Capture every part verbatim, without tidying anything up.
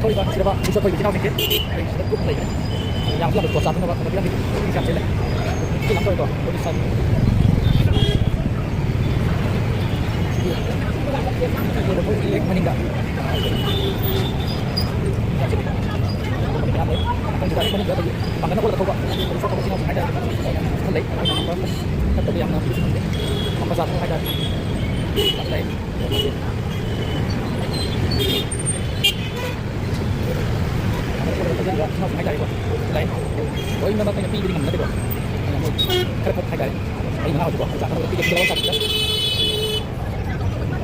ꯊꯣꯛꯏꯕ ꯁꯤꯗ ꯁꯤꯗ ꯊꯣꯛꯏꯕ ꯏꯆꯤꯟ ꯏꯅꯥꯎꯁꯤꯡꯁꯦ ꯑꯩ ꯁꯤꯗ ꯒ꯭ꯔꯨꯞ ꯂꯩꯕꯅꯦ꯫ ꯌꯥꯝꯁꯨ ꯌꯥꯝꯅ ꯆꯥ ꯆꯥꯅꯕ ꯃꯇꯝ ꯌꯥꯝ ꯌꯥꯝ ꯆꯦꯜꯂꯦ꯫ ꯁꯤ ꯂꯥꯛꯇꯧꯔꯦꯀꯣ, ꯑꯗꯨꯗꯤ ꯁꯥꯏ꯫ ꯃꯅꯤꯡꯗ꯫ ꯌꯥꯝ ꯂꯩ꯫ ꯃꯊꯪꯁꯤꯗ ꯑꯩ ꯃꯅꯤꯡꯗ ꯑꯩꯈꯣꯏꯒꯤ ꯄꯥꯡꯒꯜꯅ ꯑꯣꯜꯂꯒ ꯊꯧꯕ, ꯁꯣꯛ ꯊꯧꯕ ꯏꯆꯤꯟ ꯏꯅꯥꯎꯁꯤꯡ ꯍꯥꯏꯇꯥꯔꯦ꯫ ꯈꯔ ꯂꯩ꯫ ꯑꯩꯅ ꯉꯝꯕ ꯈꯛꯇꯗꯤ ꯌꯥꯝꯅ ꯄꯤꯛꯁꯨ ꯉꯝꯗꯦ꯫ ꯉꯝꯕ ꯆꯥꯕ ꯍꯥꯏꯇꯥꯔꯦ꯫ ꯌꯥꯝ ꯂꯩ꯫ ꯂꯣꯏꯅꯃꯛ ꯑꯩꯅ ꯄꯤꯕꯗꯤ ꯉꯝꯕ ꯅꯠꯇꯦꯀꯣ꯫ ꯑꯩꯅ ꯃꯣꯏ ꯈꯔ ꯈꯛ ꯍꯥꯏꯇꯥꯔꯦ꯫ ꯑꯩ ꯃꯉꯥ ꯍꯧꯖꯤꯛꯀꯣ ꯆꯥ ꯊꯛꯅꯕ ꯄꯤꯒꯦ ꯁꯤꯗ ꯋꯥꯔꯤ ꯁꯥꯕꯁꯤꯗ꯫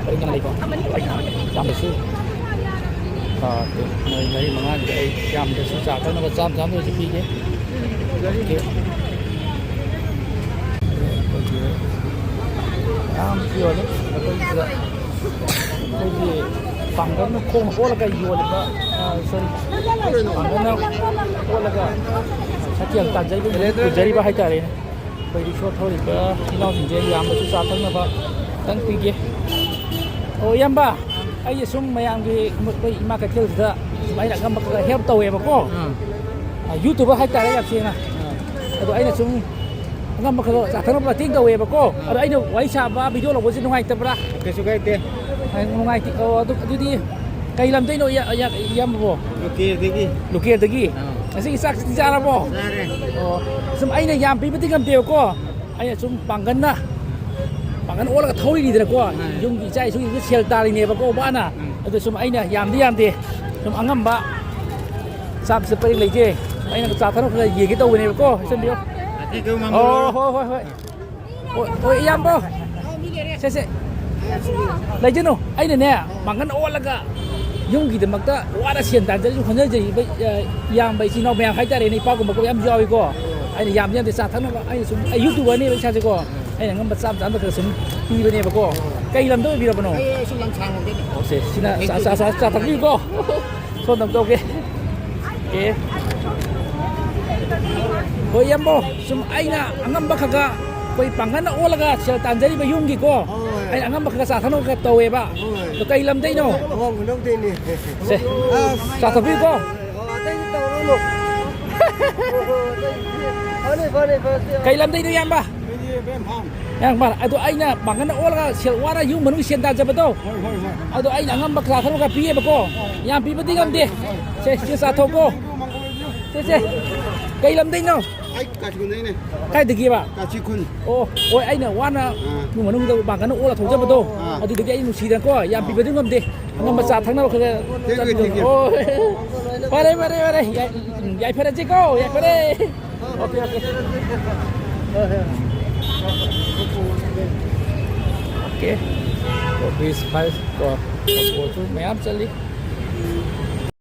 ꯄꯔꯤꯡ ꯑꯃ ꯂꯩꯀꯣ꯫ ꯌꯥꯝꯅꯁꯨ, ꯑꯥ, ꯃꯣꯏ ꯃꯔꯤ ꯃꯉꯥꯒꯤꯗ ꯑꯩ ꯌꯥꯝꯗ꯭ꯔꯁꯨ ꯆꯥ ꯊꯛꯅꯕ ꯆꯥꯝ ꯆꯥꯝꯗ ꯑꯣꯏꯔꯁꯨ ꯄꯤꯒꯦ꯫ ꯑꯣꯀꯦ꯫ ꯑꯩꯈꯣꯏꯒꯤ ꯌꯥꯝ ꯌꯣꯜꯂꯦ꯫ ꯑꯩꯈꯣꯏꯒꯤ ꯄꯥꯡꯒꯜꯅ ꯈꯣꯡꯅ ꯑꯣꯜꯂꯒ ꯌꯣꯜꯂꯤꯕ, ꯑ, ꯁꯣꯔꯤ, ꯄꯥꯡꯒꯜꯅ ꯑꯣꯜꯂꯒ ꯁꯛꯀꯦꯜ ꯇꯥꯟꯖꯔꯤꯕ, ꯄꯨꯖꯔꯤꯕ ꯍꯥꯏꯇꯥꯔꯦꯅꯦ꯫ ꯑꯩꯈꯣꯏ ꯔꯤꯛꯁꯣ ꯊꯧꯔꯤꯕ ꯏꯅꯥꯎꯁꯤꯡꯁꯦ ꯌꯥꯝꯕꯁꯨ ꯆꯥ ꯊꯛꯅꯕ ꯈꯤꯇꯪ ꯄꯤꯒꯦ꯫ ꯑꯣ, ꯏꯌꯥꯝꯕ, ꯑꯩꯁꯦ ꯁꯨꯝ ꯃꯌꯥꯝꯒꯤ ꯑꯩꯈꯣꯏ ꯏꯃꯥ ꯀꯩꯊꯦꯜꯁꯤꯗ ꯁꯨꯃꯥꯏꯅ ꯑꯉꯝꯕ ꯈꯔ ꯍꯦꯜꯞ ꯇꯧꯋꯦꯕꯀꯣ꯫ ꯑꯥ꯫ ꯑ, YouTuber ꯍꯥꯏꯇꯥꯔꯦ ꯌꯥꯝ ꯁꯦꯡꯅ꯫ ꯑꯥ꯫ ꯑꯗꯣ ꯑꯩꯅ ꯁꯨꯝ ꯑꯉꯝꯕ ꯈꯔ ꯆꯥꯊꯅꯕ ꯃꯇꯦꯡ ꯇꯧꯋꯦꯕꯀꯣ꯫ ꯑꯥ꯫ ꯑꯗꯣ ꯑꯩꯅ ꯋꯥꯔꯤ ꯁꯥꯕ, ꯚꯤꯗꯤꯑꯣ ꯂꯧꯕꯁꯦ ꯅꯨꯡꯉꯥꯏꯇꯕ꯭ꯔꯥ? ꯀꯩꯁꯨ ꯀꯥꯏꯗꯦ꯫ ꯑ, ꯅꯨꯡꯉꯥꯏꯇꯦ꯫ ꯑꯣ, ꯑꯗꯨ, ꯑꯗꯨꯗꯤ ꯀꯩ ꯂꯝꯗꯩꯅꯣ, ꯏꯌꯥ-, ꯏꯌꯥ-, ꯏꯌꯥꯝꯕꯕꯣ? ꯂꯣꯀꯦꯜꯗꯒꯤ꯫ ꯂꯣꯀꯦꯜꯗꯒꯤ? ꯑꯥ꯫ ꯉꯁꯤꯒꯤ ꯆꯥꯛ ꯆꯥꯔꯕꯣ? ꯆꯥꯔꯦ꯫ ꯑꯣ, ꯁꯨꯝ ꯑꯩꯅ ꯌꯥꯝ ꯄꯤꯕꯗꯤ ꯉꯝꯗꯦꯕꯀꯣ꯫ ꯑꯩꯅ ꯁꯨꯝ ꯄꯥꯡꯒꯟꯅ, ꯄꯥꯡꯒꯟ ꯑꯣꯜꯂꯒ ꯊꯧꯔꯤꯅꯤꯗꯅꯀꯣ꯫ ꯑꯥ꯫ ꯌꯨꯝꯒꯤ ꯏꯆꯥ ꯏꯁꯨꯒꯤꯁꯨ ꯁꯦꯜ ꯇꯥꯜꯂꯤꯅꯦꯕꯀꯣ, ꯋꯥꯅ꯫ ꯎꯝ꯫ ꯑꯗꯣ ꯁꯨꯝ ꯑꯩꯅ ꯌꯥꯝꯗꯤ ꯌꯥꯝꯗꯦ꯫ ꯁꯨꯝ ꯑꯉꯝꯕ ꯆꯥꯕꯁꯦ ꯄꯔꯦꯡ ꯂꯩꯖꯩ꯫ ꯑꯩꯅ ꯆꯥ ꯊꯛꯅꯕ ꯈꯔ ꯌꯦꯡꯒꯦ ꯇꯧꯕꯅꯦꯕꯀꯣ, ꯏꯆꯟꯕꯤꯌꯣ꯫ ꯑꯇꯩ ꯀꯩ ꯃꯥꯡꯕ ꯑꯣ, ꯂꯧꯔꯣ? ꯍꯣꯏ, ꯍꯣꯏ, ꯍꯣꯏ꯫ ꯍꯣꯏ, ꯍꯣꯏ, ꯏꯌꯥꯝꯕ꯫ ꯁꯦ, ꯁꯦ꯫ ꯂꯩꯖꯅꯨ꯫ ꯑꯩꯅꯅꯦ, ꯄꯥꯡꯒꯜ ꯑꯣꯜꯂꯒ ꯌꯨꯝꯒꯤꯗꯃꯛꯇ ꯋꯥꯅ ꯁꯦꯟ ꯇꯥꯟꯖꯔꯤꯕ, ꯍꯣꯠꯅꯖꯔꯤꯕ, ꯑ, ꯏꯌꯥꯝꯕ ꯏꯆꯤꯟ ꯏꯅꯥꯎ ꯃꯌꯥꯝ ꯍꯥꯏꯇꯥꯔꯦꯅꯦ, ꯏꯄꯥꯒꯨꯝꯕꯀꯣ ꯌꯥꯝ ꯌꯥꯎꯏꯀꯣ꯫ ꯑꯩꯅ ꯌꯥꯝꯗꯤ ꯌꯥꯝꯗꯦ ꯆꯥ ꯊꯛꯅꯕ, ꯑꯩꯅ ꯁꯨꯝ, ꯑꯩ YouTuberꯅꯦꯕ ꯏꯁꯥꯁꯦꯀꯣ꯫ ꯑꯩꯅ ꯉꯝꯕ ꯆꯥꯝ ꯆꯥꯝꯗ ꯈꯔ ꯁꯨꯝ ꯄꯤꯕꯅꯦꯕꯀꯣ꯫ ꯀꯩ ꯂꯝꯗ ꯑꯣꯏꯕꯤꯔꯕꯅꯣ? ꯑꯩ, ꯑꯩ ꯁꯨꯝ ꯂꯝꯁꯥꯡ ꯂꯣꯝꯗꯩꯅꯦ꯫ ꯑꯣ, ꯁꯦ, ꯁꯤꯅ ꯆꯥ, ꯆꯥ, ꯆꯥ, ꯆꯥ ꯊꯛꯄꯤꯌꯨꯀꯣ꯫ ꯁꯣꯝꯗ ꯑꯃꯨꯛ ꯇꯧꯒꯦ꯫ ꯑꯦ꯫ ꯍꯣꯏ, ꯏꯌꯥꯝꯕꯣ, ꯁꯨꯝ ꯑꯩꯅ ꯑꯉꯝꯕ ꯈꯔ ꯈꯔ ꯑꯩꯈꯣꯏ ꯄꯥꯡꯒꯜꯅ ꯑꯣꯜꯂꯒ ꯁꯦꯜ ꯇꯥꯟꯖꯔꯤꯕ ꯌꯨꯝꯒꯤꯀꯣ꯫ ꯍꯣꯏ꯫ ꯑꯩ ꯑꯉꯝꯕ ꯈꯔ ꯆꯥ ꯊꯛꯅꯕ ꯈꯔ ꯇꯧꯋꯦꯕ꯫ ꯍꯣꯏ꯫ ꯑꯗꯣ ꯀꯩ ꯂꯝꯗꯩꯅꯣ? ꯑꯋꯥꯡ ꯈꯨꯅꯧꯗꯩꯅꯦ꯫ ꯁꯦ꯫ ꯑꯁ꯫ ꯆꯥ ꯊꯛꯄꯤꯌꯨꯀꯣ꯫ ꯑꯣ, ꯑꯇꯩꯗꯤ ꯇꯧꯔꯨꯅꯨ꯫ ꯐꯅꯤ, ꯐꯅꯤ, ꯐꯅꯤ꯫ ꯀꯩ ꯂꯝꯗꯩꯅꯣ, ꯏꯌꯥꯝꯕ? ꯑꯩꯗꯤ ꯏꯕꯦꯝꯍꯥꯟ꯫ ꯏꯌꯥꯝꯕ, ꯑꯗꯣ ꯑꯩꯅ ꯃꯥꯡꯒꯟ ꯑꯣꯜꯂꯒ ꯁꯦꯜ ꯋꯥꯔ ꯌꯨꯝ ꯃꯅꯨꯡ ꯁꯦꯟ ꯇꯥꯟꯖꯕꯗꯣ꯫ ꯍꯣꯏ, ꯍꯣꯏ, ꯍꯣꯏ꯫ ꯑꯗꯣ ꯑꯩꯅ ꯑꯉꯝꯕ ꯈꯔ ꯈꯔ ꯄꯤꯌꯦꯕꯀꯣ꯫ ꯍꯣꯏ꯫ ꯌꯥꯝ ꯄꯤꯕꯗꯤ ꯉꯝꯗꯦ꯫ ꯍꯣꯏ꯫ ꯁꯦ, ꯁꯦ, ꯆꯥ ꯊꯛꯑꯣꯀꯣ꯫ ꯃꯪꯒꯣꯜ ꯑꯣꯏꯕꯤꯌꯨ꯫ ꯁꯦ, ꯁꯦ꯫ ꯀꯩ ꯂꯝꯗꯩꯅꯣ? ꯑꯩ ꯀꯥꯆꯤꯟꯗꯩꯅꯦ꯫ ꯀꯥꯏꯗꯒꯤꯕ? ꯀꯥꯆꯤꯈꯨꯜ꯫ ꯑꯣ, ꯍꯣꯏ, ꯑꯩꯅ ꯋꯥꯅ ꯑꯥ꯫ ꯏꯃꯨꯡ ꯃꯅꯨꯡꯗ ꯃꯥꯡꯒꯟ ꯑꯣꯜꯂ ꯊꯧꯖꯕꯗꯣ, ꯑꯥ꯫ ꯑꯗꯨꯗꯨꯒꯤ ꯑꯩ ꯅꯨꯡꯁꯤꯗꯅꯀꯣ, ꯌꯥꯝ ꯄꯤꯕꯗꯤ ꯉꯝꯗꯦ꯫ ꯑꯉꯝꯕ ꯆꯥ ꯊꯛꯅꯕ ꯈꯔ ꯈꯔ Thank you, ꯆꯥꯕꯤꯌꯨ꯫ Thank you꯫ ꯑꯣ, ꯐꯔꯦ, ꯐꯔꯦ, ꯐꯔꯦ꯫ ꯌꯥꯏ-, ꯎꯝ, ꯌꯥꯏꯐꯔꯁꯤꯀꯣ, ꯌꯥꯏꯐꯔꯦ꯫ Okay, okay. ꯑꯣꯐꯤꯁ ꯐꯥꯏꯜ ꯀꯣ, ꯀꯣꯠꯁꯨ ꯃꯌꯥꯝ ꯆꯠꯂꯤ꯫